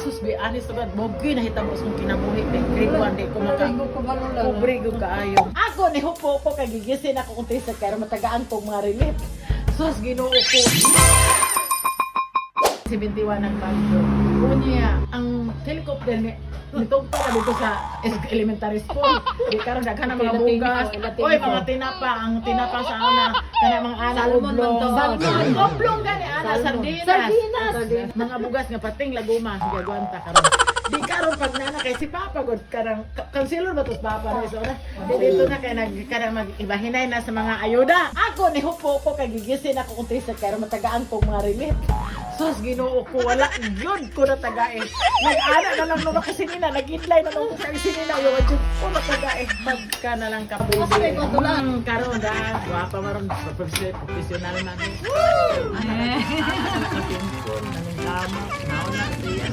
Sus, be honest to God, mo gyud nahitabo sa akong kinabuhi kay grade 1 di ko maka pobre gyud kaayo. Ako ni hupo ko kay gigisin ako kung tisa kay matagaan kog mga relief. Sus, Ginoo ko. 71 ang Baguio. Unya, ang helicopter ni nitong pa na dito sa elementary school. Di karon daghan ang mga bugas. Oy, mga tinapa, ang tinapa sa una kana mga ana Salmon man oblong. to. Salmon, oblong gani ana sardinas. Sardinas. Mga bugas nga pating laguma, gagwanta karon. Di karon pag nana kay si Papa god karang kansilor ba to si Papa no so na. Di dito na kay nag kanang mag-ibahinay na sa mga ayuda. Ako ni hupo ko kay gigisin ako kung tisa kay matagaan kog mga relief. Sus, Ginoo ko, wala yun ko natagae. Nag-ana na lang nung nakasinina, nag-inline na nung nakasinina, yung jud ko natagae. Pagka na lang kapuso. Asa may kontulan? Karon da, gwapa maron professional man. Woo! Ana, ana, ana, naning kama, nauna siya.